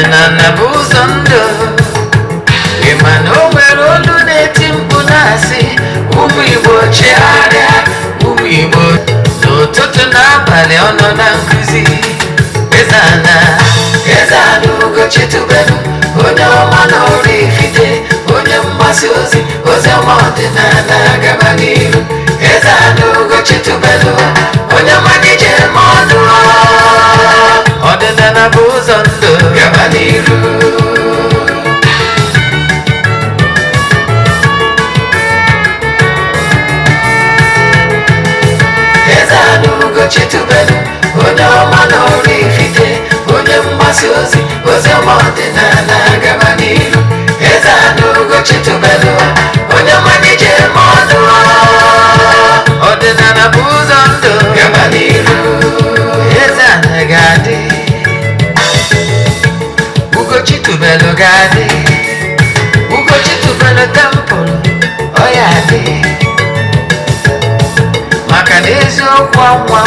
Ọdịnala bụ ụzọ ndụ. Ị ma na o nwere olu na-eti mkpu na-asị, ụmụ Igbo chigharịa, ụmụ Igbo. N'ụtụtụ na abalị ọ nọ na nkụzi. Eze-Ana, Eze-Ana Ugochitubelu, onye ọma na Oraifite, onye mgbasa ozi ozi ọma ọdịnala, gaba n'iru. Eze-Ana Ugochitubelu, onye ọma ji eme ọnụ. Ọdịnala bụ ụzọ ndụ, gaba n'iru. Eze-Ana Ugochitubelu, onye ọma na Oraifite, onye mgbasa ozi ozi ọma ọdịnala, gaba n'iru. Eze-Ana Ugochitubelu, onye ọma ji eme ọnụ. Ọdịnala bụ ụzọ ndụ, gaba n'iru. Eze-Ana ga-adị, Ugochitubelu ga-adị, Ugochitubelu temple ọ ya adị, maka na eziokwu anwa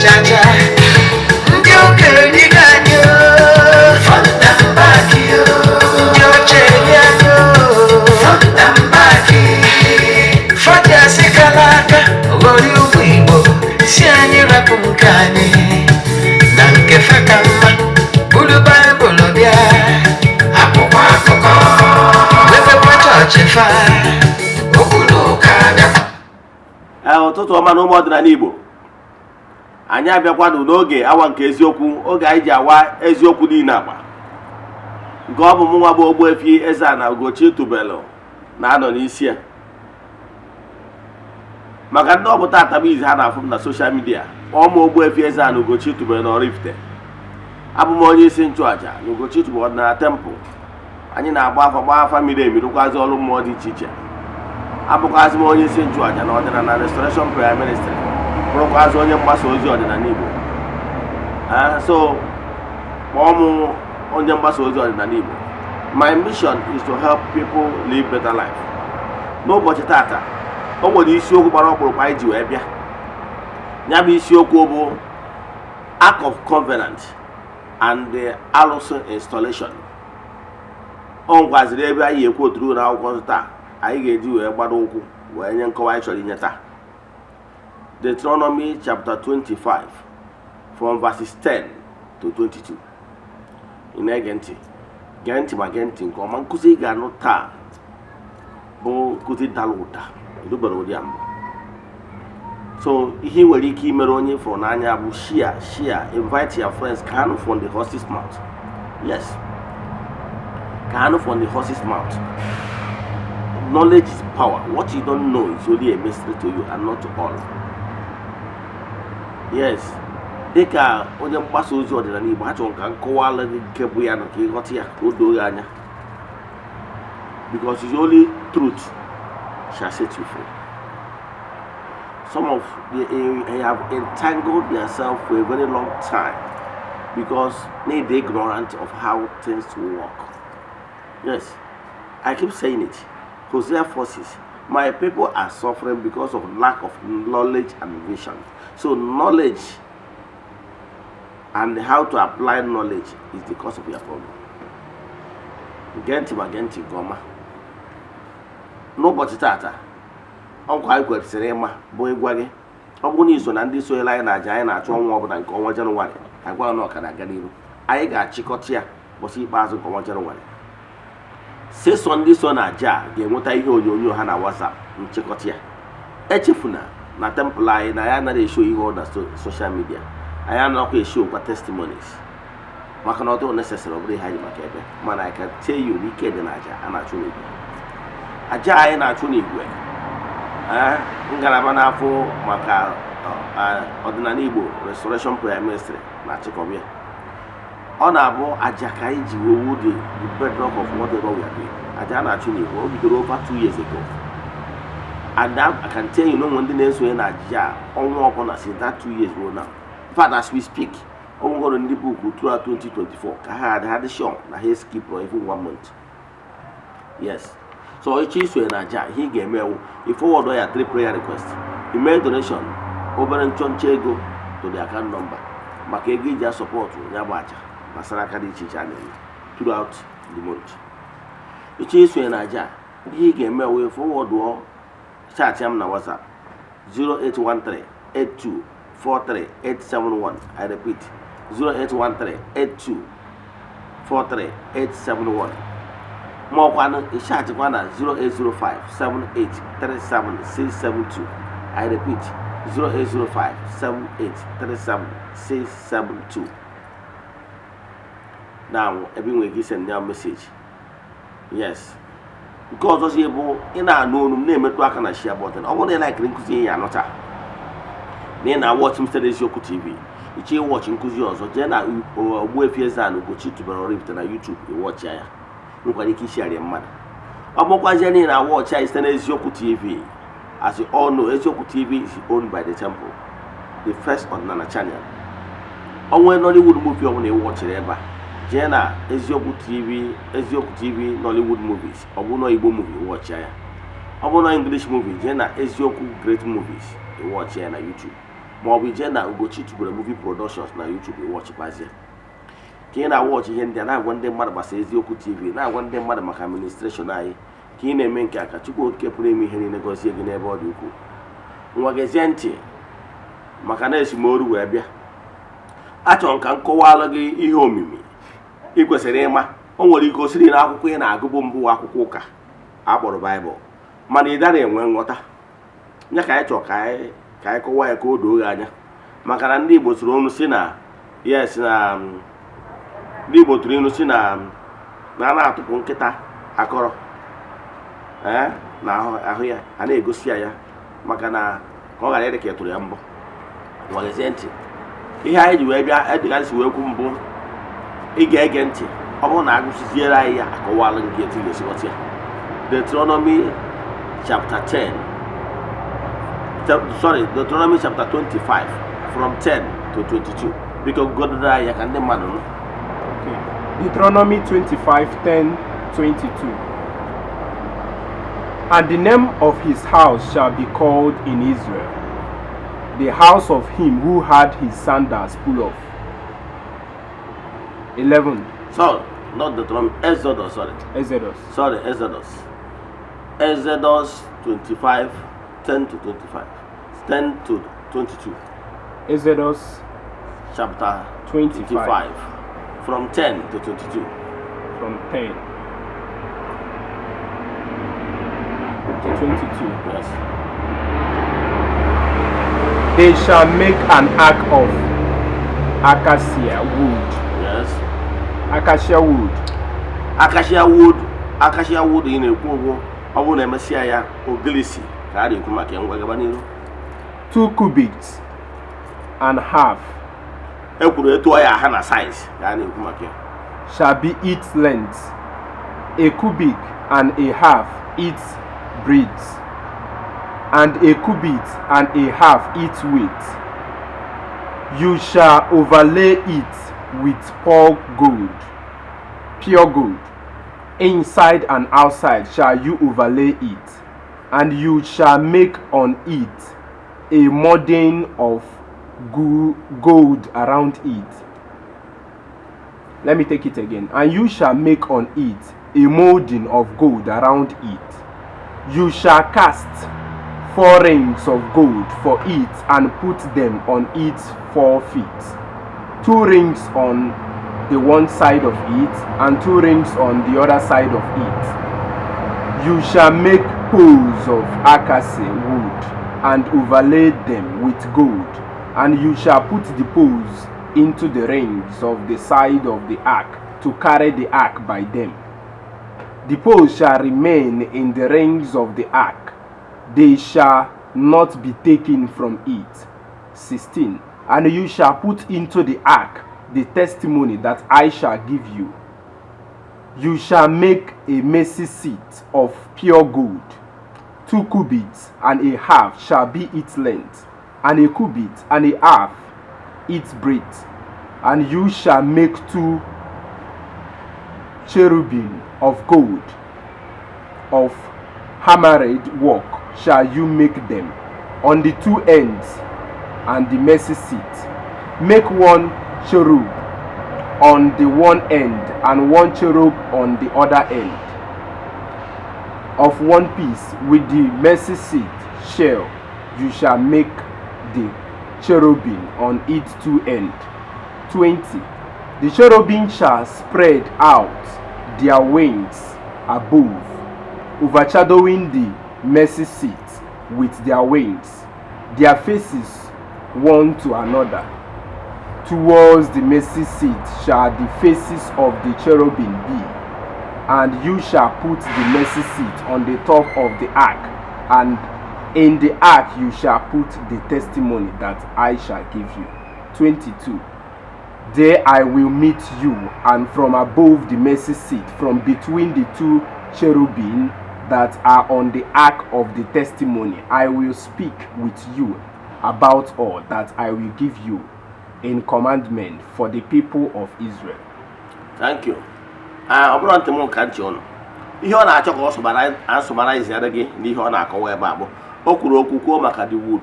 chacha ndị okenye anyị front and back, ndị oche eri anyị front and back. Fọdụ asị kala aka ghọrọ ụmụ Igbo, si anyị rapụ nke anyị na nke fe ka mma. Buru Baịbụl bịa, akwụkwọ akụkọ mepekwa chọọchị fa, okwu na ụka bịa. Ee, ụtụtụ ọma na ụmụ ọdịnala Igbo. Anyị abịakwanụ n'oge awa nke eziokwu, oge anyị ji awa eziokwu niile agba nke ọ bụ mụ nwa bụ Ogbuefi Eze-Ana Ugochi tubelu na-anọ n'isi ya. Maka ndị ọbụ tata bụ izi ha na-afụ m na social media, kpọọ m Ogbuefi Eze-Ana Ugochi tubelu na Oraifite. Abụ m onye isi nchụaja na Ugochi tubelu ọdịnala temple. Anyị na-agba afa, gbaa afa miri emi, rụkwazị ọrụ mmụọ dị iche iche. Abụkwazị m onye isi nchụaja na ọdịnala Restoration Prayer Ministry, bụrụkwazị onye mgbasa ozi ọdịnala Igbo. So kpọọ m onye mgbasa ozi ọdịnala Igbo. My mission is to help people live better life. N'ụbọchị tata, o nwere isiokwu gbara ọkpụrụkpụ anyị ji wee bịa. Ya bụ isiokwu bụ Ark of Covenant and the alụsị installation. O nwekwaziri ebe anyị ekwu oturu na akwụkwọ nsọ taa anyị ga-eji wee gbado ụkwụ wee nye nkọwa anyị chọrọ inye taa. Deuteronomy chapter 25 from verses 10 to 22. Ị na-ege ntị, gee ntị ma gee ntị nke ọma. Nkụzi ị ga-anụ taa bụ nkụzi dara ụda erubere ụdị ya mbụ. So ihe ị nwere ike imere onye fụrụ n'anya bụ share, share, invite your friends ka ha nụ from the horse's mouth. Yes, ka ha nụ from the horse's mouth. Knowledge is power. What you don't know is only a mystery to you and not to all. Yes, dịka onye mgbasa ozi ọdịnala Igbo, achọrọ m ka m kọwara gị nke bụ ya na ka ịghọta ya, ka o doo gị anya, because it's only truth shall set you free. Some of the have entangled themselves for a very long time because they are ignorant of how things work. Yes, I keep saying it. Hosea 4:6. My people are suffering because of lack of knowledge and vision. So knowledge and how to apply knowledge is the cause of your problem. Gee ntị ma gee ntị nke ọma. N'ụbọchị tata, ọkwa anyị kwesịrị ịma bụ ịgwa gị, ọ bụrụ na iso na ndị sonyere anyị na aja anyị na-achụ ọnwa ọbụla nke ọnwa Jenụwarị, agwa na ọkara aga n'iru. Anyị ga-achịkọta ya ụbọchị ikpeazụ nke ọnwa Jenụwarị. Sesọ ndị so na aja a ga-enweta ihe onyonyo ha na WhatsApp nchịkọta ya. Echefuna na temple anyị na ya anaghị eshow ihe ọ na social media. Anyị anaghịkwa eshowkwa testimonies, maka na ọ dịghị necessary, ọ bụrụ ihe anyị maka ebe. Mana I can tell you n'ike dị na aja a na-achụ n'igwe. Aja anyị na-achụ n'igwe, ngalaba na-afụ maka ọdịnala Igbo Restoration Prayer Ministry na-achịkọba ya. Ọ na-abụ aja ka anyị ji wewu the bedrock of whatever we are doing. Aja a na-achụ n'igwe, o bidoro over 2 years ago, and I can tell you na onwe ndị na-esonye na aja a ọnwa ọbụla since that 2 years ruo now. In fact, as we speak, o nwegoro ndị book throughout 2024 ka ha ha dị sure na ha skip for even one month. Yes, so ịchọ isonye na aja, ihe ị ga-eme ewu i forward ya three prayer request, ime donation, obere nchọnchọ ego to the account number, maka ego iji asupport ya bụ aja. Na saraka dị iche iche a na-eme throughout the month. Ịchọ isonye na aja a, ihe ị ga-eme wee forwardụọ chat m na WhatsApp 0813 8243 871. I repeat, 0813 8243 871, ma ọkwanụ ịchatikwa na 0805 7837 672. I repeat, 0805 7837 672. Now, ebe ị nwere ike isend ya message. Yes, nke ọzọzi bụ ị na-anụ olu m, na-emetụ aka na share button. Ọ bụrụ na ị likeiri nkụzi ya anụta na ị na-awatch m site n'Eziokwu TV, ịchọ ịwatch nkụzi ọzọ, jee na Ogbuefi Eze-Ana Ugochi tubelu Oraifite na YouTube, ịwatch ya. Nwekwara ike isharị mmadụ. Ọ bụkwazie na ị na-awatch anyị site n'Eziokwu TV, as you all know, Eziokwu TV is owned by the temple, the first ọdịnala channel. Onwe Nollywood movie ọbụla ịwatchiri ebe a, jee na Eziokwu TV, Eziokwu TV Nollywood movies. Ọ bụ na Igbo movie, watch ya. Ọ bụ na English movie, jee na Eziokwu Great Movies, watch ya na YouTube, ma ọ bụ jee na Ugochi Tubelu Movie Productions na YouTube, watchkwazie. Ka ị na-awatch ihe ndị a, na-agwa ndị mmadụ gbasara Eziokwu TV, na-agwa ndị mmadụ maka administration anyị. Ka ị na-eme nke a, ka Chukwu Okike pụrụ ime ihe niile gọzie gị n'ebe ọ dị ukwuu. Nwa, gezie ntị, maka na esimolu wee bịa. Achọrọ m ka m kọwalụ gị ihe omimi ị kwesịrị ịma. O nwere ike osiri na akwụkwọ ị na-agụbụ mbụ akwụkwọ ụka akpọrọ Baịbụl, mana ị dara enwe nghọta ya. Ka anyị chọrọ ka anyị kọwaa ya ka o doo gị anya, maka na ndị Igbo tụrụ ọnụ si na, yes, na ndị Igbo tụrụ ilu si na a na-atụpụ nkịta akọrọ ee na ahụ ya, a na-egosi ya ya maka na ka ọ ghara ịdị ka ị tụrụ ya mbọ. Nwagezie ntị, ihe anyị ji wee bịa dịka si wee kwu mbụ, ị ga-ege ntị. Ọ bụrụ na agụsiziere anyị ya, akọwalụ gị etu ị ga-esi ghọta ya. Deuteronomy chapter 10, sorry, Deuteronomy chapter 25 from 10 to 22. Biko godoro anyị ya ka ndị mmadụ nụ. Okay. Deuteronomy 25 10 22. And the name of his house shall be called in Israel, the house of him who had his sandals pulled off. 11. Sorry, not Deuteronomy, Exodus, sorry. Exodus. Sorry, Exodus. Exodus 25 10 to 25, 10 to 22. Exodus chapter 25, 25 from 10 to 22. From 10 to 22. Yes. They shall make an ark of acacia wood. Yes. Acacia wood. Acacia wood. Acacia wood ị na-ekwu ụgwọ, ọ bụrụ na emesịa ya, ogilisi ka a na-ekwu maka ya. Ngwa, gaba n'iru. 2 cubits and half E kwuru etu ọ ya ha na size ka a na-ekwu maka ya. shall be its length, a cubit and a half its breadth, and a cubit and a half its width. You shall overlay it with pure gold, pure gold. Inside and outside shall you overlay it, and you shall make on it a molding of gold around it. Let me take it again. And you shall make on it a molding of gold around it. You shall cast four rings of gold for it and put them on its 4 feet. Two rings on the one side of it and two rings on the other side of it. You shall make poles of acacia wood and overlay them with gold, and you shall put the poles into the rings of the side of the ark to carry the ark by them. The poles shall remain in the rings of the ark, they shall not be taken from it. 16. And you shall put into the ark the testimony that I shall give you. You shall make a mercy seat of pure gold. 2 cubits and a half shall be its length, and a cubit and a half its breadth. And you shall make two cherubim of gold, of hammered work shall you make them on the two ends and the mercy seat. Make one cherub on the one end and one cherub on the other end. Of one piece with the mercy seat shall you shall make the cherubim on its two ends. 20. The cherubim shall spread out their wings above, overshadowing the mercy seat with their wings, their faces one to another. Towards the mercy seat shall the faces of the cherubim be, and you shall put the mercy seat on the top of the ark, and in the ark you shall put the testimony that I shall give you. 22. There I will meet you, and from above the mercy seat, from between the two cherubim that are on the ark of the testimony, I will speak with you about all that I will give you in commandment for the people of Israel. Thank you. Ah, ọ bụrụ ntị m ka ntị ụnụ, ihe ọ na-achọ ka ọ summarize gị n'ihe ọ na-akọwa ebe a bụ, o kwuru okwu, kwuo maka the wood,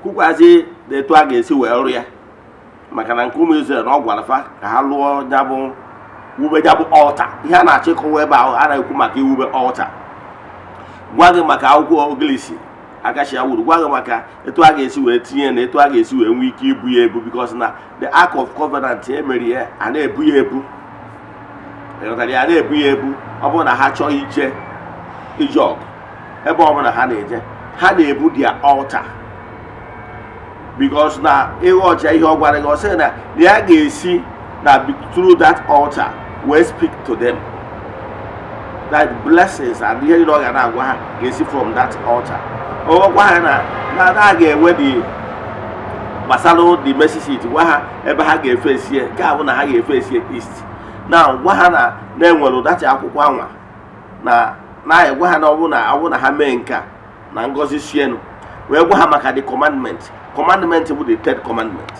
kwukwazi na etu a ga-esi wee rụ ya, maka na nke ụmụ Israel na ọ gwara fa ka ha lụọ ya bụ wube ya bụ altar. Ihe a na-achọ ịkọwa ebe ahụ, a na-ekwu maka iwube altar, gwa gị maka akwụkwọ ogilisi, acacia wood, gwa gị maka etu a ga-esi wee tinye na etu a ga-esi wee nwee ike ibu ya ebu, because na the Ark of Covenant emere ya, a na-ebu ya ebu. Ịghọtara ya? A na-ebu ya ebu. Ọ bụrụ na ha chọọ ije ije ọgụ, ebe ọbụla ha na-eje, ha na-ebu their altar, because na ịghọcha ihe ọ gwara gị, ọ sị na ya ga-esi na through that altar wee speak to them, that blessings and ihe niile ọ ga na-agwa ha ga-esi from that altar. Ọ gwa ha na a ga-enwe the gbasara the mercy seat, gwa ha ebe ha ga-efe esie, nke a bụ na ha ga-efe esie east, na gwa ha na na-enwere ụdachi akwụkwọ anwa na gwa ha na ọ bụ na ha mee nke a na ngọzi sienu, wee gwa ha maka the commandment. Commandment bụ the third commandment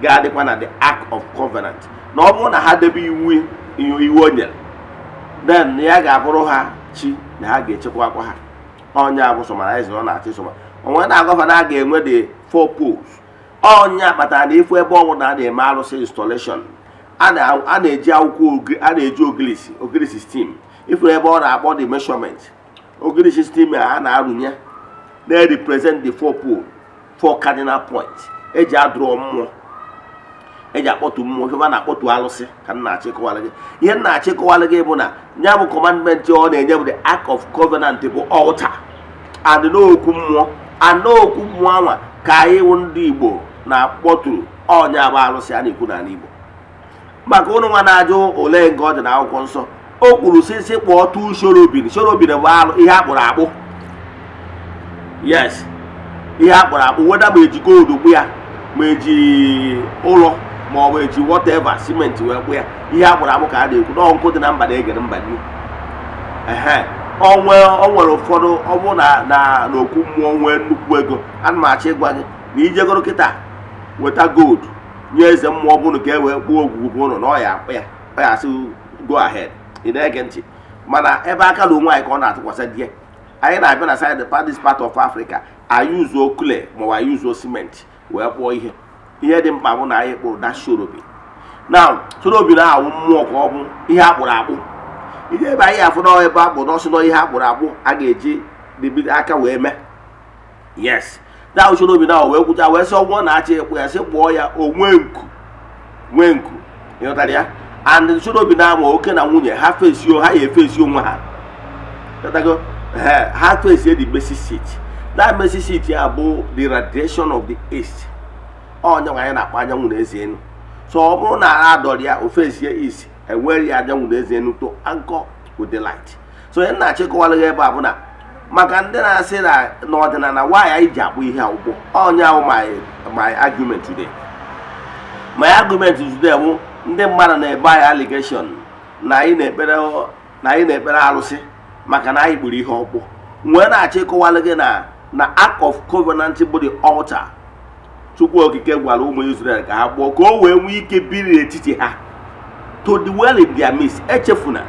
ga-adịkwa na the Ark of Covenant, na ọ bụrụ na ha debe iwu o nyere, then ya ga-abụrụ ha chi na ha ga-echekwakwa ha. Ọnya bụ summarize ọ na-achọ summa onwe na-agọfa na a ga-enwe the four poles. Ọnya kpatara na ifu ebe ọbụla a na-eme arụsị installation, a na-eji akwụkwọ, a na-eji ogirisi stem. Ifuru ebe ọ na-akpọ the measurement, ogirisi stem a na-arụnye na-represent the four pole, four cardinal point eji adụrọ mmụọ, eji akpọtu mmụọ, ife a na-akpọtu alụsị. Ka m na-achịkọwara gị, ihe m na-achịkọwara gị bụ na ya bụ commandment ọ na-enye bụ the Ark of Covenant bụ altar and n'okwu mmụọ, and n'okwu mmụọ anwa ka anyị wụ ndị Igbo na-akpọturu. Ọnya bụ alụsị a na-ekwu n'ala Igbo. Maka ụnụ nwa na-ajụ ole nke ọ dị n'akwụkwọ nsọ, o kwuru sị kpọọ two cherubim. Cherubim bụ alụ ihe akpụrụ akpụ. Yes, ihe akpụrụ akpụ, weda ma eji gold kpụ ya, ma eji ụlọ, ma ọ bụ eji whatever cement wee kpụ ya, ihe akpụrụ akpụ ka a na-ekwu. Nọọ nkụ dị na mba na-egere mba nri. Ehe, o nwere ụfọdụ, ọ bụ na n'okwu mmụọ nwee nnukwu ego. Ana m achọ ịgwa gị na ijegoro kịta weta gold nye eze mmụọ bụnụ ka e wee kpụọ ogwugwu ụnụ na ọ ya akpụ ya, ọ ya asị, "Go ahead." Ị na-ege ntị? Mana ebe aka na onwe anyị ka ọ na-atụkwasị di ya, anyị na-abịa na side this part of Africa, anyị uzuo clay maọbụ anyị uzuo cement wee kpụọ ihe. Ihe dị mkpa bụ na anyị kpụrụ that cherubim. Now, cherubim na-awụ mmụọ ka ọ bụ ihe akpụrụ akpụ. Ihe ebe anyị afụ na ebe akpụ n'ọsị nọ, ihe akpụrụ akpụ a ga-eji dịbido aka wee mee. Yes, that cherubim na wee kwucha, wee sị ọgwụ na-achọ ịkpụ ya, sị kpụọ ya o nwee nku, nwee nku. Ịghọtara ya? And cherubim na-ama oke na nwunye ha fesio, ha ya efesi onwe ha. Ịghọtago? Ha fesie the mercy seat. That mercy seat ya bụ the radiation of the east. Ọnya nwa anyị na-akpọ anyanwụ na eze enu. So ọ bụrụ na a dọrọ ya ofesie east, enwere ya anyanwụ na eze enu to anchor with the light. So ihe na-achịkọwara gị ebe a bụ na maka ndị na-asị na n'ọdịnala nwaanyị anyị ji akpụ ihe akwụkwọ, ọnya ahụ my argument today. My argument today bụ ndị mmadụ na-ebe anyị allegation na anyị na-ekpere arụsị maka na anyị gburu ihe ọkpụ. Nwee na-achọ ịkọwara gị na Ark of Covenant bụ the altar Chukwu Okike gwara ụmụ Israel ka ha gbuo ka o wee nwee ike biri n'etiti ha, to dwell in their midst. Echefuna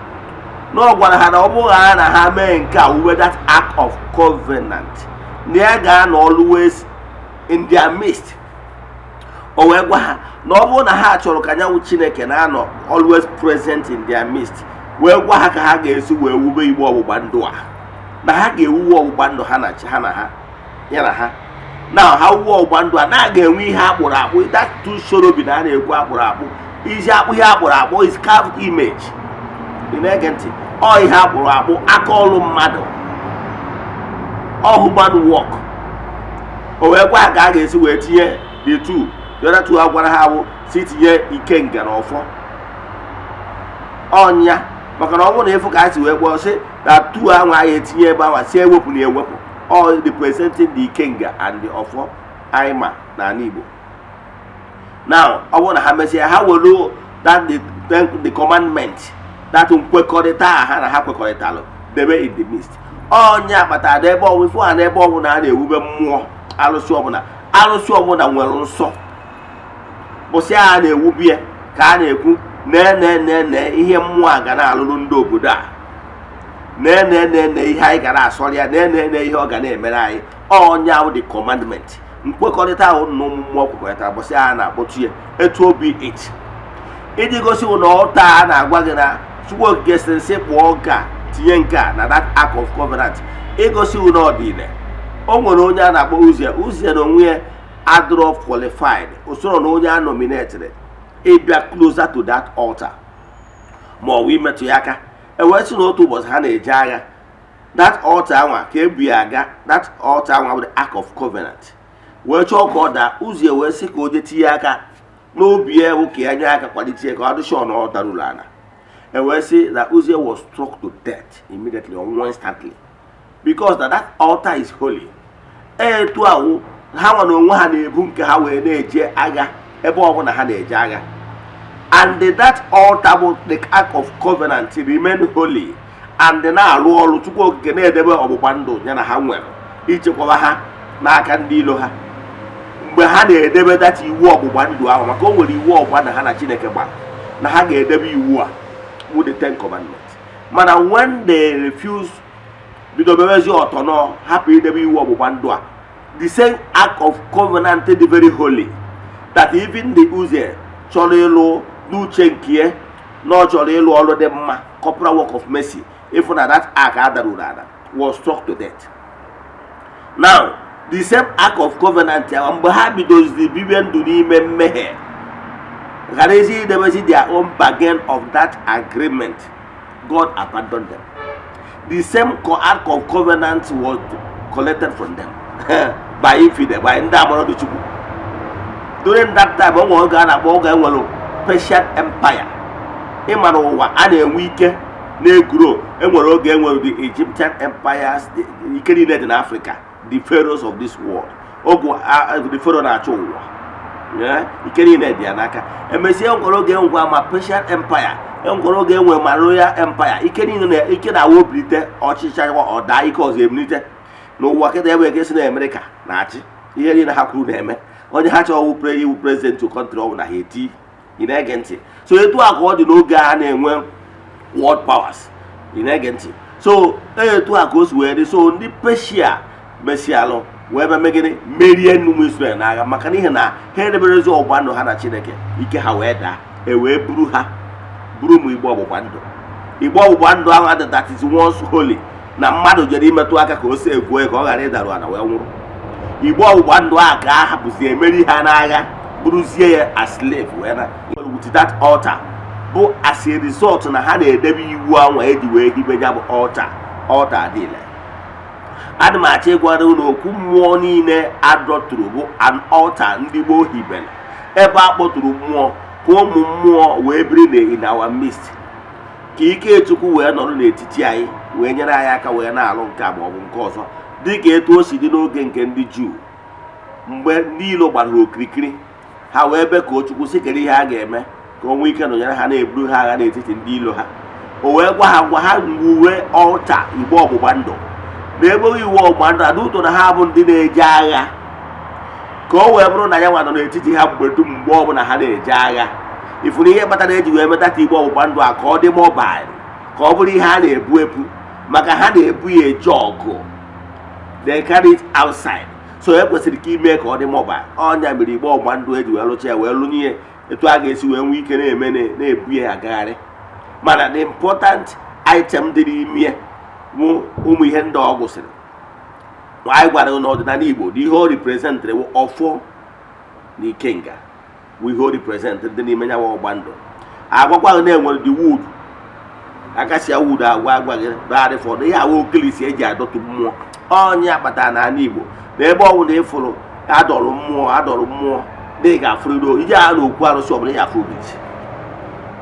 na ọ gwara ha na ọ bụghị ha na ha mee nke a wuwe that Ark of Covenant, na ya ga-anọ always in their midst. O wee gwa ha na ọ bụrụ na ha chọrọ ka nyanwụ Chineke na-anọ always present in their midst, wee gwa ha ka ha ga-esi wee wube igbe ọgbụgba ndụ a, na ha ga-ewuwe ọgbụgba ndụ ha na ha na ha ya na ha na ha wuwe ọgbụgba ndụ a, na a ga-enwe ihe akpụrụ akpụ, that two cherubim na a na-ekwu akpụrụ akpụ, isi akpụ ihe akpụrụ akpụ is carved image. Ị na-ege ntị? Ọ ihe akpụrụ akpụ, aka ọrụ mmadụ, ọ human work. O wee gwa ha ka a ga-esi wee tinye the two, the other two a gwara ha bụ si tinye ikenga na ọfọ ọnya, maka na ọ bụrụ na ịfụ ka a si wee kpọọ sị na two ahụ anyị etinye ebe ahụ, si ewepụ na ewepụ, all representing the ikenga and the ọfọ anyị ma n'ala Igbo. Now, ọ bụrụ na ha mesịa, ha were that the commandment, that nkwekọrịta a ha na ha kwekọrịtalụ, debe in the midst. Ọnya kpatara na ebe ọbụla ifụ ha, na ebe ọbụla a na-ewube mmụọ, arụsị ọbụla, arụsị ọbụla nwere nsọ bụsị a na-ewubie, ka a na-ekwu nee nee nee nee ihe mmụọ a ga na-alụrụ ndị obodo a, nee nee nee nee ihe anyị ga na-asọrọ ya, nee nee nee ihe ọ ga na-emere anyị. Ọnya ahụ, the commandment, nkwekọrịta ahụ na ụmụ mmụọ kwekọrịtara, bụsị a na-akpọtu ya etu obi it iji gosi na ọta a na-agwa gị na Chukwu Okike sịrị sị kpụọ nke a, tinye nke a na that Ark of Covenant, igosi na ọ dị ile. O nwere onye a na-akpọ Uzie. Uzie na onwe ya adịrọ qualified, usoro na onye a nominated ịbịa closer to that altar ma ọ bụ imetụ ya aka. E wee sị na otu ụbọchị ha na-eje agha, that altar anwa ka ebu ya aga, that altar anwa bụ the Ark of Covenant, wee chọọ ka ọ daa. Uzie wee sị ka o jee tinye aka n'obi ya, bụ ka ya nye aka kwalite ya, ka ọ dị sure na ọ daruru ala. E wee sị na Uzie was struck to death immediately or instantly, because na that altar is holy. Etu ahụ ha nwa na onwe ha na-ebu nke ha wee na-eje agha ebe ọbụla ha na-eje agha, and that altar bụ the Ark of Covenant remain holy and na-arụ ọrụ Chukwu Okike na-edebe ọgbụgba ndụ ya na ha nwere, ichekwaba ha n'aka ndị ilo ha mgbe ha na-edebe that iwu ọgbụgba ndụ ahụ, maka o nwere iwu ọgbụgba na ha na Chineke gbara na ha ga-edebe iwu a bụ the Ten Commandments. Mana when they refuse, bido mebezi ọtọ nọ hapụ idebe iwu ọgbụgba ndụ a, the same Ark of Covenant dị very holy that even the Uzie chọrọ ịlụ n'uche nke ya na ọ chọrọ ịlụ ọrụ dị mma, corporal work of mercy, ịfụ na that ark adaruru ada, was struck to death. Now, the same Ark of Covenant ya, mgbe ha bidoziri bibe ndụ n'ime mmehie, ghara ezi idebezi their own bargain of that agreement, God abandoned them. The same Ark of Covenant was collected from them by infidel, by ndị agbara Chukwu. During that time, o nwere oge a na-akpọ oge enwere Persian Empire. Ịma na ụwa a na-enwe ike na-eguro, enwere oge enwere the Egyptian empires, ike niile dị n'Africa, the pharaohs of this world, oge the pharaoh na-achị ụwa. Yeah, ike niile dị ya n'aka. Emesie, enwere oge enwekwa ma Persian Empire, enwere oge enwere ma Royal Empire. Ike niile na ike na-awa obilite ọchịchị, ọda ike ọzọ ebilite n'ụwa. Kịta ebe eke si na Amerịka na-achị, ihe niile ha kwuru na-eme. Onye ha chọrọ wụ iwu president country ọ bụla, ha eti. Ị na-ege ntị? So etu a ka ọ dị n'oge a na-enwe world powers. Ị na-ege ntị? So etu a ka o si wee dị. So ndị Peshia mesialụ wee bịa megide, merie ụmụ Israel n'agha, maka n'ihi na ha edeberezi ọgbụgba ndụ ha na Chineke. Ike ha wee daa, e wee buru ha, buru ụmụ igbe ọgbụgba ndụ, igbe ọgbụgba ndụ ahụ adị that is once holy, na mmadụ jere imetụ aka ka o si ekwuo ka ọ ghara ịdarụ ala wee nwụrụ. Igbe ọgbụgba ndụ ahụ ka a hapụzi, emeri ha n'agha, bụrụzie ya as slave wee na with that altar, bụ as a result na ha na-edebe iwu anwa eji wee hibe ya bụ altar. Altar adịle. Ana m achọ ịgwara unu okwu mmụọ niile adọtụrụ bụ an altar ndị gboo hibere, ebe a kpọtụrụ mmụọ ka ụmụ mmụọ wee biri na in our midst, ka ike Chukwu wee nọrọ n'etiti anyị, wee nyere anyị aka, wee na-alụ nke a ma ọ bụ nke ọzọ, dịka etu o si dị n'oge nke ndị Juu, mgbe ndị ilo gbara ha okirikiri, ha wee bee ka Chukwu si kere ihe a ga-eme ka o nwee ike nọnyere ha, na-eburu ha agha n'etiti ndị ilo ha. O wee gwa ha, gwa ha wuwe altar igbe ọgbụgba ndụ, na ebe iwu ọgbụgba ndụ adị ụtọ na ha bụ ndị na-eje agha, ka o wee bụrụ na ya nwa nọ n'etiti ha mgbe dum, mgbe ọbụla ha na-eje agha. Ifuru ihe kpatara eji wee metata igbe ọgbụgba ndụ a ka ọ dị mobile, ka ọ bụrụ ihe a na-ebu ebu, maka ha na-ebu ya eje ọgụ. They carry it outside. So e kwesịrị ka ime ka ọ dị mobile. Ọnya mere igbe ọgba ndụ eji wee lụcha ya, wee lụnye ya etu a ga-esi wee nwee ike na-eme na-ebu ya agagharị. Mana the important item dị n'ime ya bụ ụmụ ihe ndị ọ gụsịrị anyị gwara gị. N'ọdịnala Igbo, na ihe o representịrị wụ ọfọ na ikenga, bụ ihe o represent dị n'ime ya bụ ọgba ndụ. Agwakwa gị na-enwere the wood, acacia wood. Agwa gị narị fọdụ ihe awa okilisi eji adọtụ mmụọ. Ọnya kpatara n'ala Igbo na ebe ọ bụla ịfụrụ adọrọ mmụọ, adọrọ mmụọ na ị ga-afụrịrị ije a na okwu arụsị ọbụla, ị ga-afụ ogirisi.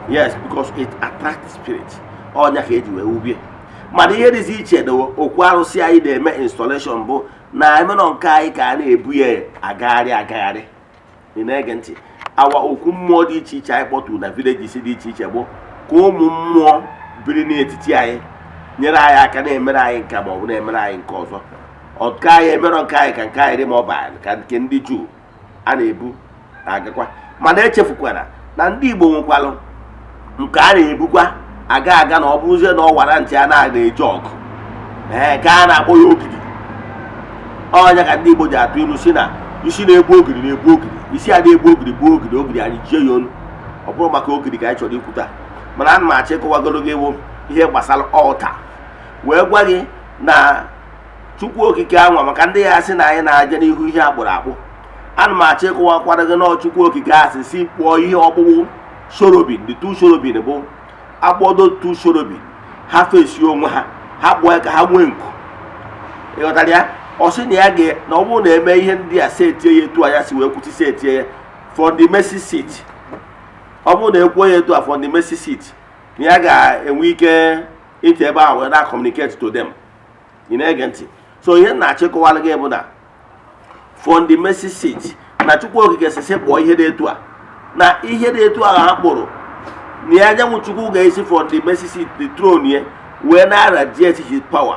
Yes, because it attracts spirit. Ọnya ka eji wee wubie. Mana ihe dịzi iche na okwu arụsị anyị na-eme installation bụ na emenọ nke anyị ka a na-ebu ya agagharị agagharị. Ị na-ege ntị? Awa okwu mmụọ dị iche iche anyị kpọtụrụ na villages dị iche iche bụ ka ụmụ mmụọ biri n'etiti anyị nyere anyị aka, na-emere anyị nke ma ọ bụ na-emere anyị nke ọzọ. Nke anyị emerọ nke anyị ka nke anyị dị mobile ka nke ndị Juu a na-ebu na-agakwa. Mana echefukwara na ndị Igbo nwekwalụ nke a na-ebukwa aga aga, na ọ bụrụzie na ọ wara ntị a na-eje ọgụ, ee, ka a na-akpọ ya ogidi. Ọnya ka ndị Igbo ji atụ ilu si na isi na-egbu ogiri na-egbu ogiri, isi a na-egbu ogiri gbuo ogiri, ogiri anyị jie ya onu. Ọ bụrụ maka ogiri ka anyị chọrọ ikwu taa, mana ana m achọ ịkọwagoro gị bụ ihe gbasara altar, wee gwa gị na Chukwu Okike anwa, maka ndị ya sị na anyị na-aje n'ihu ihe akpụrụ akpụ. Ana m achọ ịkọwakwara gị na Chukwu Okike asị si kpụọ ihe ọkpụkpụ cherubim. The two cherubim bụ akpọdo two cherubim, ha fesi onwe ha, ha kpụọ ya ka ha nwee nku. Ịghọtara ya? Ọ sị na ya ga na ọ bụrụ na eme ihe ndị a, setie ya etu a ya si wee kwuchi, setie ya from the mercy seat. Ọ bụrụ na ekwuo ya etu a from the mercy seat, na ya ga-enwe ike ntị ebe ahụ wee na communicate to them. Ị na-ege ntị? So ihe m na-achọ ịkọwara gị bụ na from the mercy seat, na Chukwu Okike sị kpụọ ihe dị etu a, na ihe dị etu a ha kpụrụ na ya, anyanwụ Chukwu ga-esi from the mercy seat, the throne ya, wee na radiate his power,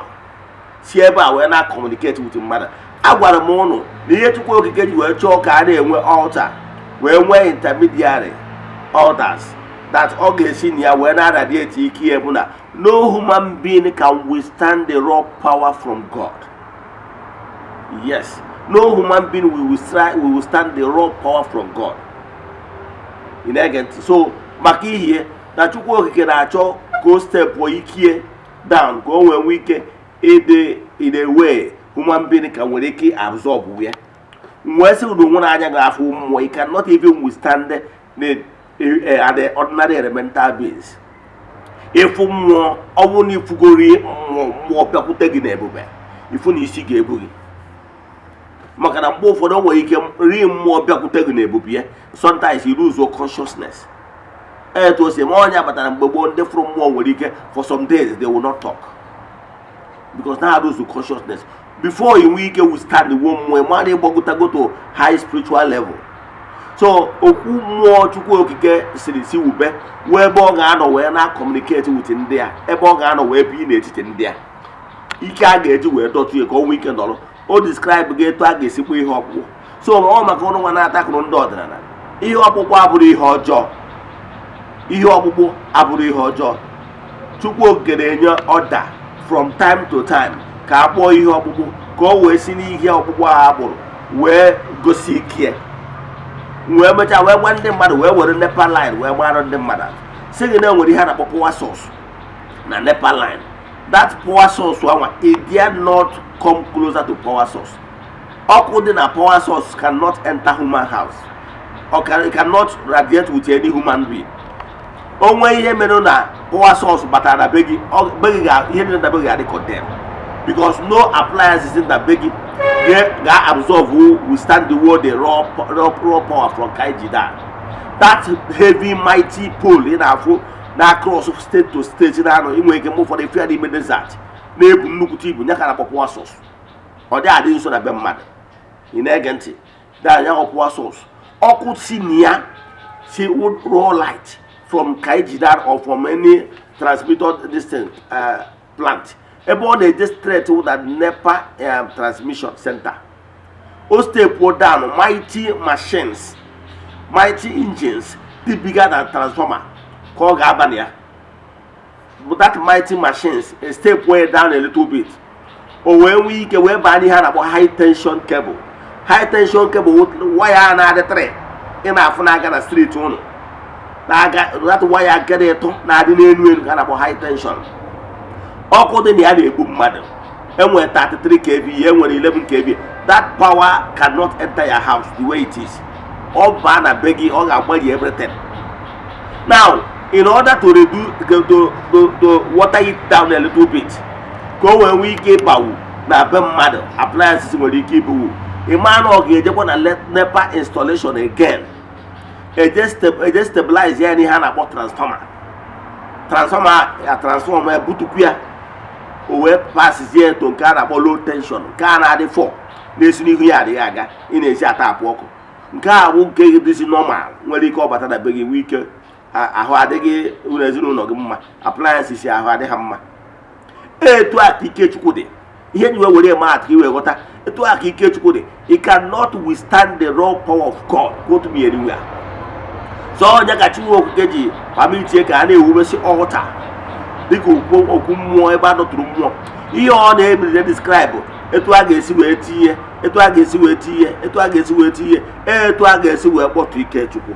si ebe a wee na communicate with mmadụ. Agwara m ụnụ na ihe Chukwu Okike ji wee chọọ ka a na-enwe altar, wee nwee intermediary altars that ọ ga-esi na ya wee na radiate ike ya, bụ na no human being can withstand the raw power from God. Yes, no human being will withstand the raw power from God. Ị na-ege ntị? So maka ihie na Chukwu Okike na-achọ ka o stepụ ikie down, ka o nwee nwee ike ịdị in a way human being ka nwere ike absorb ya, wee sị na onwere anya ga-afụ mmụọ. You cannot even withstand the ordinary elemental beings. Ịfụ mmụọ, ọ bụrụ na ifugori mmụọ, mmụọ bịakwute gị n'ebube, ifu na isi ga-ebu gị, maka na mgbe ụfọdụ o nwere ike ri mmụọ bịakwute gị n'ebube ya, sometimes you lose your consciousness. Etu o si eme ọnya batara mgbe gboo, ndị fụrụ mmụọ nwere ike for some days they will not talk because na lose consciousness. Before you nwee ike withstand the mmụọ, mmadụ ịgbagotago to high spiritual level. So okwu mmụọ Chukwu Okike siri si wube wee ebe ọ ga-anọ wee na communicate with ndị a, ebe ọ ga-anọ wee bi n'etiti ndị a, ike a ga-eji wee dọtụ ya ka o nwee ike nọrọ. O describe gị etu a ga-esi kpụ ihe ọkpụkpụ. So ọ maka ụnụ nwa na-atakụrụ ndị ọdịnala, ihe ọkpụkpụ abụrụ ihe ọjọọ. Ihe ọkpụkpụ abụrụ ihe ọjọọ. Chukwu Okike na-enye order from time to time ka a kpụọ ihe ọkpụkpụ, ka o wee si n'ihe ọkpụkpụ a akpụrụ wee gosi ike, wee mechaa wee gwa ndị mmadụ, wee were NEPA line wee gbara ndị mmadụ atụ, sị gị na enwere ihe a na-akpọ power source na NEPA line. That power source anwa, it dare not come closer to power source. Ọkụ dị na power source cannot enter human house or cannot radiate with any human being. O nwee ihe mere na power source batara na be gị, be gị ga ihe niile na be gị ga-adị condemn, because no appliances na be gị ga-absorb, withstand the world, the raw power from Kaijida, that heavy mighty pole ị na-afụ na cross state to state na-anọ. Inwe ike mgbe ụfọdụ efe ya n'ime desert na-ebu nnukwute ibu ya ka na-akpọ power source. Ọ dị adị nso na be mmadụ. Ị na-ege ntị? Anya power source, ọkụ si na ya si raw light from Kaijidar or from any transmitter distance plant, ebe ọ na-eje straight to that NEPA transmission center. O step down, mighty machines, mighty engines dị bigger than transformer ka ọ ga-aba na ya. But that mighty machines a step way down a little bit, o wee nwee ike wee baa n'ihe a na-akpọ high tension cable. High tension cable, waya a na-adị 3 ị na-afụ na-aga na street ụnụ na-aga, that waya nke dị ịtụ na-adị n'elu elu ka a na-akpọ high tension. Ọkụ dị na ya na-egbu mmadụ. Enwere 33 kV, enwere 11 kV. That power cannot enter your house the way it is. Ọ baa na be gị, ọ ga-agbari everything. Now, in order to reduce to water it down a little bit, ka o wee nwee ike ịbawu na be mmadụ, appliances nwere ike ibuwu, ịma na ọ ga-ejekwa na NEPA installation again, eje stabilize ya n'ihe a na-akpọ transformer. Transformer ya, transform ya, butukwu ya, o wee pasizie to nke a na-akpọ low tension, nke a na-adị 4 na-esi n'ihu ya adịghị aga, ị na-esi atapụ ọkụ. Nke a bụ nke dịzi normal, nwere ike ọbata na be gị, nwee ike ahụ adịghị ụlọ ezinụlọ gị mma, appliances ahụ adịghị mma. Etu a ka ike Chukwu dị. Ihe ji wee were eme atụ ka i wee ghọta etu a ka ike Chukwu dị. You cannot withstand the raw power of God. Go to me anywhere. So onye ka Chukwu Okike ji pamitie ka a na-ewubesi altar dịka okwu okwu mmụọ, ebe a dọtụrụ mmụọ. Ihe ọ na-emere describe etu a ga-esi wee tinye, etu a ga-esi wee tinye, etu a ga-esi wee tinye, etu a ga-esi wee kpọtụ ike Chukwu.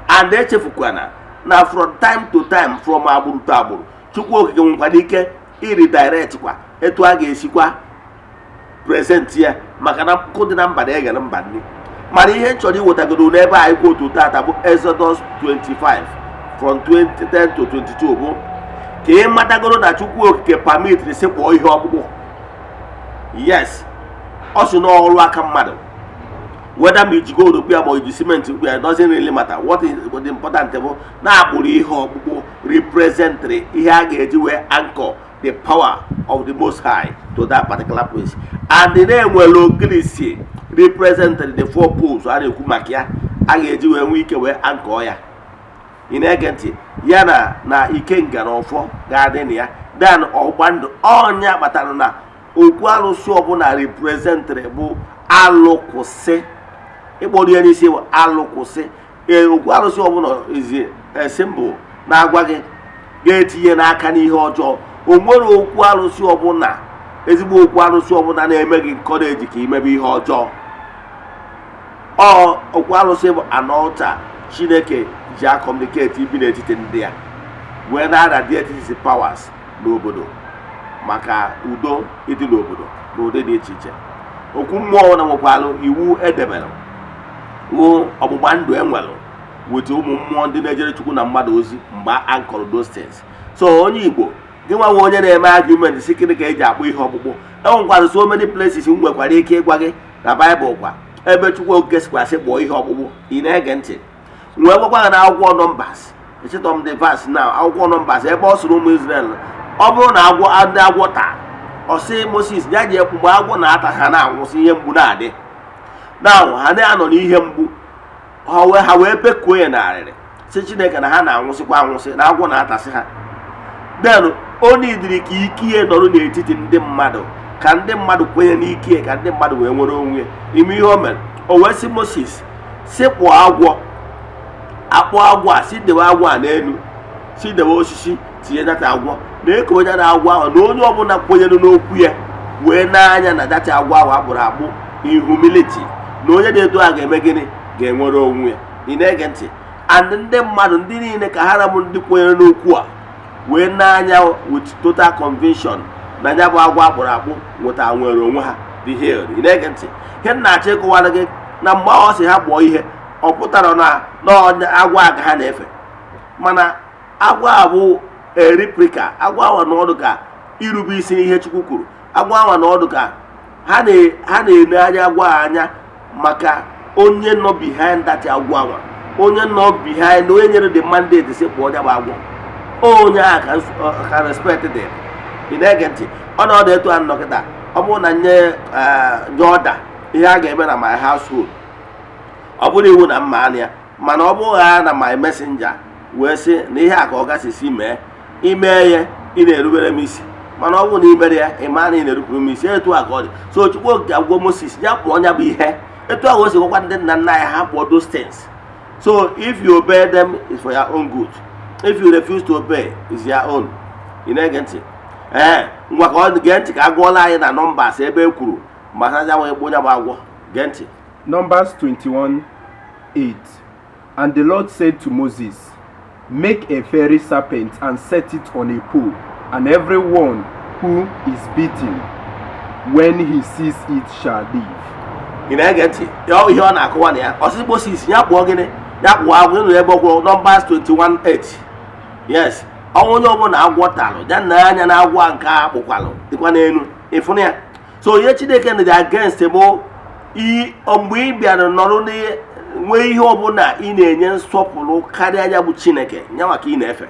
And echefukwana na from time to time, from agbụrụ to agbụrụ, Chukwu Okike nwekwara ike iredirect kwa etu a ga-esikwa present ya, maka na nkụ dị na mba na-eghere mba nri. Mana ihe m chọrọ iwetagoro n'ebe anyị kwa otu tata bụ Exodus 25 from 2010 to 22, bụ ka ị matagoro na Chukwu Okike permitiri sị kpọọ ihe ọkpụkpụ. Yes, ọ sị n'ọrụ aka mmadụ, whether ma iji gold kpụ ya ma iji simenti kpụ ya, doesn't really matter. What is what important bụ na akpụrụ ihe ọkpụkpụ representịrị ihe a ga-eji wee anchor the power of the Most High to that particular place, and na-enwere ogirisi representịrị the four poles a na-ekwu maka ya, a ga-eji wee nwee ike wee anchor ya. Ị na-ege ntị? Ya na ikenga na ọfọ ga-adị na ya, then ọgba ndụ ọnya kpatara na okwu alụsị ọbụla representịrị bụ alụkwụsị. Ịkpọrọ ya n'isi bụ alụkwụsị. Ee, okwu alụsị ọbụla izi symbol na-agwa gị ga-etinye n'aka n'ihe ọjọọ. O nwere okwu alụsị ọbụla, ezigbo okwu alụsị ọbụla na-eme gị encourage ka imebe ihe ọjọọ. Ọ okwu alụsị bụ an altar Chineke ji acommunicate ibi n'etiti ndị ya, wee na-radiate his powers n'obodo maka udo ịdị n'obodo n'ụdị dị iche iche. Okwu mmụọ na nwekwalụ iwu edebere wụ ọgbụgba ndụ enwelụ with ụmụ mmụọ ndị na-ejere Chukwu na mmadụ ozi mgbe a nkọrọ those things. So onye Igbo, gị nwa onye na-eme argument si kịrị ka eji akpụ ihe ọkpụkpụ, enwekwara so many places m nwekwara ike ịgwa gị na Baịbụl kwa ebe Chukwu Okike sikwasị kpụọ ihe ọkpụkpụ. Ị na-ege ntị? Nwee gwakwa ha na akwụkwọ Numbers, echetọ m the verse now, akwụkwọ Numbers ebe ọ sịrị ụmụ Israel, ọ bụrụ na agwọ ndị agwọ taa, ọ sị Moses ya ji ekwu mgbe agwọ na-ata ha na-anwụsị, ihe mgbu na-adị na ha na-anọ n'ihe mgbu, ha wee bekuo ya narịrị sị Chineke na ha na-anwụsịkwa anwụsị na agwọ na-atasị ha. Then o nidiri ka ike ihe nọrọ n'etiti ndị mmadụ, ka ndị mmadụ kwenye n'ike, ka ndị mmadụ wee nwere onwe ya. Ime ihe o mere, o wee sị Moses si kpụọ agwọ, akpụ agwọ a, si dewe agwọ a n'elu, si dewe osisi tinye data agwọ na ekowe ya na agwọ ahụ, na onye ọbụla kwenyere n'okwu ya wee n'anya na data agwọ ahụ akpụrụ akpụ in humility, na onye dị etu a ga-eme gịnị? Ga-enwere onwe ya. Ị na-ege ntị? And ndị mmadụ ndị niile ka ha rabụ ndị kwenyere n'okwu a wee n'anya with total conviction na ya bụ agwọ akpụrụ akpụ nweta nwere onwe ha, the healed. Ị na-ege ntị? Ihe m na-achọ ịkọwara gị na mgbe ọ sị ha kpụọ ihe, ọ pụtara na agwọ a ka ha na-efe, mana agwọ a bụ replica. Agwọ ahụ na ọdụ ka irube isi n'ihe Chukwu kwuru. Agwọ ahụ na ọdụ ka ha na-ele anya agwọ a anya maka onye nọ behind that agwọ anwa, onye nọ behind, onye nyere the mandate si kpụọ ya bụ agwọ, onye ahụ ka respect dị. Ị na-ege ntị? Ọnọdụ etu a nọ kịta, ọ bụrụ na nye ọda ihe a ga-eme na my household, ọ bụrụ iwu na mma anya ya, mana ọ bụrụ ha na my messenger wee sị na ihe a ka ọ gasị si mee, ime ya, ị na-erubere m isi. Mana ọ bụrụ na ị mere ya, ị maa na ị na-erupụrụ m isi. Etu a ka ọ dị. So Chukwu Okike agwọ Moses ya kpụọ ya bụ ihe, etu ahụ o si gwakwa ndị nna nna anyị ha kpụọ those things. So if you obey them, is for your own good. If you refuse to obey, is your own. Ị na-ege ntị? Ee, ngwa, ka ọ gee ntị ka a gụọla anyị na Numbers ebe e kwuru gbasara ya nwee kpụ onye bụ agwọ. Gee ntị. Numbers 21:8. And the Lord said to Moses, "Make a fiery serpent and set it on a pole, and everyone who is bitten, when he sees it, shall live." Ị na-ege ntị? Ya ihe ọ na-akụwa na ya, ọsị Moses ya kpụọ gịnị? Ya kpụọ agwọ. Ịnụ ebe ọgwụ Numbers 21:8. Yes, ọnwụ onye ọbụla agwọ talụ ya na anya na agwọ nke a kpụkwalụ dịkwa n'elu ịfụnụ ya. So ihe Chineke dị against bụ mgbe ị bịara nọrọ nwee ihe ọbụla ị na-enye nsọpụrụ karịa ya bụ Chineke nyanwa ka ị na-efe.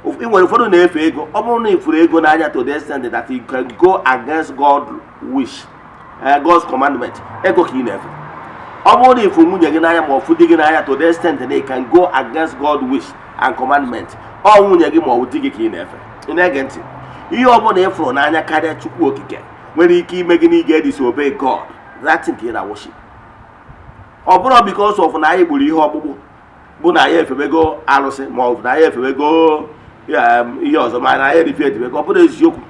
Ị nwere ụfọdụ na-efe ego. Ọ bụrụ na ị furu ego n'anya to the extent that you can go against God wish, God's commandment, ego ka ị na-efe. Ọ bụrụ na ịfụ nwunye gị n'anya ma ọ fụ di gị n'anya to the extent that you can go against God wish and commandment, ọ nwunye gị ma ọ bụ di gị ka ị na-efe. Ị na-ege ntị? Ihe ọ bụla ị fụrụ n'anya karịa Chukwu Okike nwere ike ime gị na ị ga-disobey God, that thing ka ị na-worship. Ọ bụrụ because of na anyị gburu ihe ọkpụkpụ bụ na anyị efebego arụsị, ma ọ bụ na anyị efebego ihe ọzọ, ma na anyị erife edibego, ọ bụrụ eziokwu.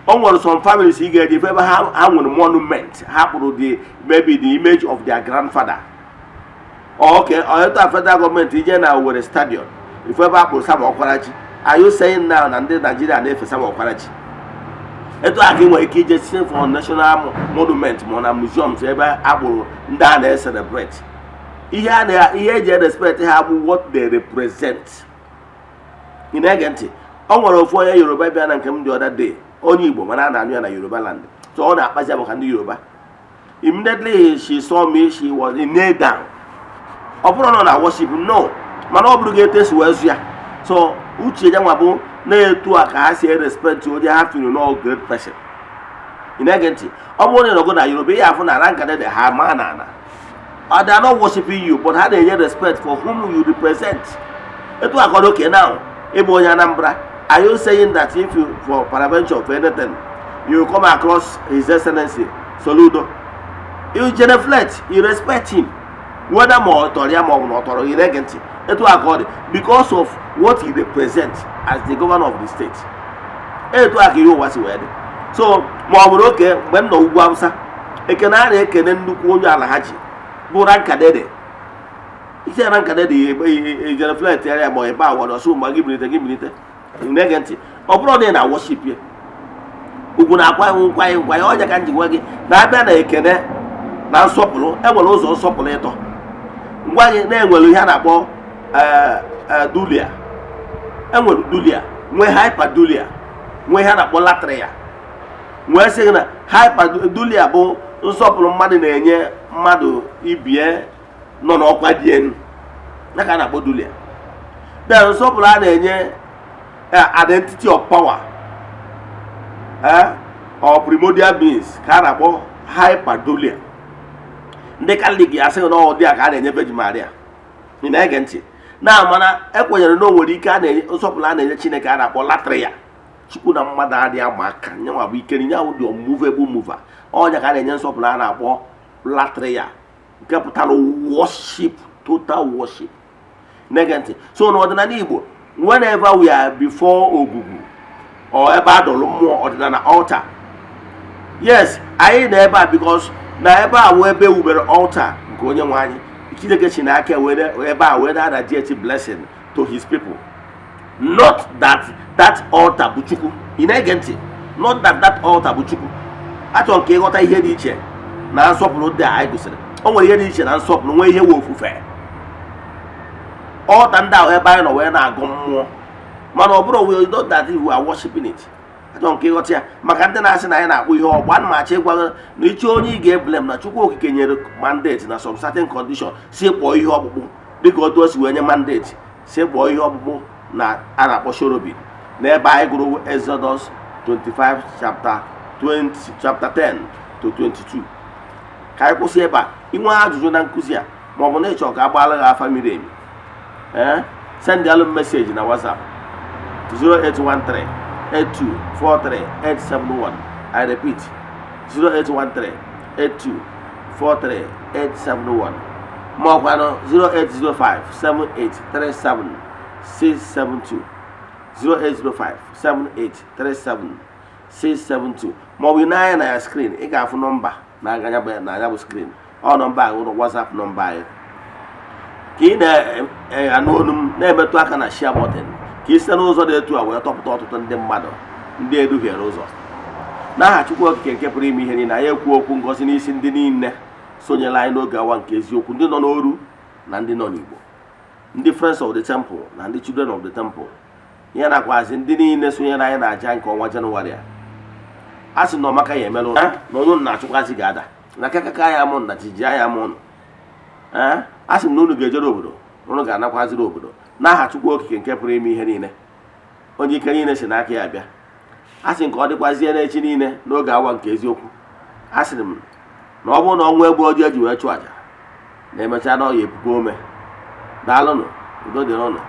O nwere some families ị ga-eji ebe ha nwere monument ha kpụrụ, the maybe the image of their grandfather. Okay, etu federal gọọmenti ije na Owerri Stadium, ife ebe a kpụrụ Sam Okwaraji. Are you saying now na ndị Naijiria na-efe Sam Okwaraji? Etu a ka ị nwere ike ije si for national monument ma ọ na museums ebe a kpụrụ ndị a na-celebrate ihe a na ihe eji respect ha bụ what they represent. Ị na-ege ntị? O nwere ofu onye Yoruba bịa na nke m the other day, onye Igbo mana a na-anụ ya na Yoruba land, so ọ na-akpazi maka ndị Yoruba. Immediately she saw me, she was in kneel down. Ọ bụrụ na ọ na worship, no, mana ọ bụrụ gị etu esi wee zụ ya. So uche ya nwa bụ na-etu a ka ha si respect onye ha feel no great person. Ị na-ege ntị? Ọ bụrụ na ị nọgo na Yoruba, ihe afụ na ranka ha ma na ana. They are not worshiping you, but ha na-enye respect for whom you represent. Etu akọrọ. Okay, now ịbụ onye Anambra, are you saying that if you, for peradventure, for anything, you come across His Excellency Soludo, you genuflect, you respect him, whether ma ọ tọrọ ya ma ọ bụ na ọ tọrọ? Ị na-ege ntị? Etu a ka ọ dị, because of what he represent as the governor of the state. Etu a ka ihe ụwa si wee dị. So ma ọ bụrụ oke mgbe m nọ ugwu Awụsa, ekene a na-ekene nnukwu onye ala ha ji bụ rankadede isi rankadede, genuflect ya ma ebe a wọrọ ọsọ mgbe gị bilite, gị bilite. Ị na-ege ntị? Ọ bụrụ na ị na worship ya, ugwu na-akwa nkwanye nkwanye ọnya ka m ji gwa gị na-abịa na ekene na nsọpụrụ. Enwere ụzọ nsọpụrụ ịtọ ngwa gị na-enwere ihe a na-akpọ dulia. Enwere dulia, nwee hyperdulia, nwee ihe a na-akpọ latria. Nwee sị gị na hyperdulia bụ nsọpụrụ mmadụ na-enye mmadụ ibie nọ n'ọkwa dị elu, ya ka a na-akpọ dulia. Then nsọpụrụ a na-enye identity of power or primordial beings ka a na-akpọ hyperdulia. Ndị Katọlik asịghị na ọ dị a ka a na-enye Virgin Maria. Ị na-ege ntị? Na mana ekwenyere na o nwere ike a na-enye nsọpụrụ a na-enye Chineke a na-akpọ latria. Chukwu na mmadụ adịghị ama aka, nyanwa bụ ike, nyanwụ dị unmovable mover. Ọnya ka a na-enye nsọpụrụ a na-akpọ latria, nke pụtara worship, total worship. Na-ege ntị? So n'ọdịnala Igbo, whenever we are before ogwugwu or ebe a dọrọ mmụọ, ọdịnala altar, yes, anyị na ebe a because na ebe a wụ ebe ewubere altar nke onye nwe anyị Chineke si n'aka were ebe a were radiate blessing to his people. Not that that altar bụ Chukwu. Ị na-ege ntị? Not that that altar bụ Chukwu. Achọrọ ka ịghọta ihe dị iche na nsọpụrụ dị a anyị gosiri. O nwere ihe dị iche na nsọpụrụ, nwee ihe wee ofufe. Altar ndị ahụ ebe anyị nọ wee na-agụ mmụọ, mana ọ bụrụ we not that we are worshiping it. Achọrọ nke ịghọta ya, maka ndị na-asị na anyị na-akpụ ihe ọgbụ. Ana m achọ ịgwa gị na iche onye ị ga-eblame na Chukwu Okike nyere mandate na some certain condition si kpọọ ihe ọkpụkpụ, dịka otu o si wee nye mandate si kpọọ ihe ọkpụkpụ na a na-akpọ cherubim n'ebe anyị gụrụ Exodus 25 chapter 20, chapter 10 to 22. Ka anyị kwụsị ebe a. Inwe ajụjụ na nkụzi a, ma ọ bụ na ịchọ ka a gbaala gị afa miri emi, ee, send alụ message na WhatsApp 0813 8243 871. I repeat, 0813 8243 871, ma ọkwanụ 0805 7837 672, 0805 7837 672. Ma ọ bụ n'anya na ya screen, ị ga-afụ nọmba na-aga ya bụ na ya bụ screen. Ọ nọmba ahụ ụlọ WhatsApp nọmba anyị ka ị na-anụ olu m na-emetụ aka na share button, ka ị site n'ụzọ dị etu a wee tọpụta ọtụtụ ndị mmadụ ndị eduhiere ụzọ. N'aha Chukwu Okike nke pụrụ ime ihe niile, anyị ekwu okwu ngọzi n'isi ndị niile sonyere anyị n'oge awa nke eziokwu, ndị nọ n'oru na ndị nọ n'Igbo, ndị Friends of the Temple na ndị Children of the Temple, ihe nakwazi ndị niile sonyere anyị na aja nke ọnwa Jenụwarị a. A sị na ọmaka ya emerụ na onye unu na-achụkwazị ga-ada na kakaka ya mụ na jiji ya mụ ụnụ. Ee, a sị m na unu ga-ejere obodo, unu ga-anakwaziri obodo. N'aha Chukwu Okike nke pụrụ ime ihe niile, onye ike niile si n'aka ya bịa, a sị nke ọ dịkwazie n'echi niile n'oge awa nke eziokwu. A sịrị m na ọ bụrụ na ọnwa egbu ojii eji wee chụọ aja na-emecha na ọ ya epugo ome. Daalụnụ, udo dịrị ụnụ.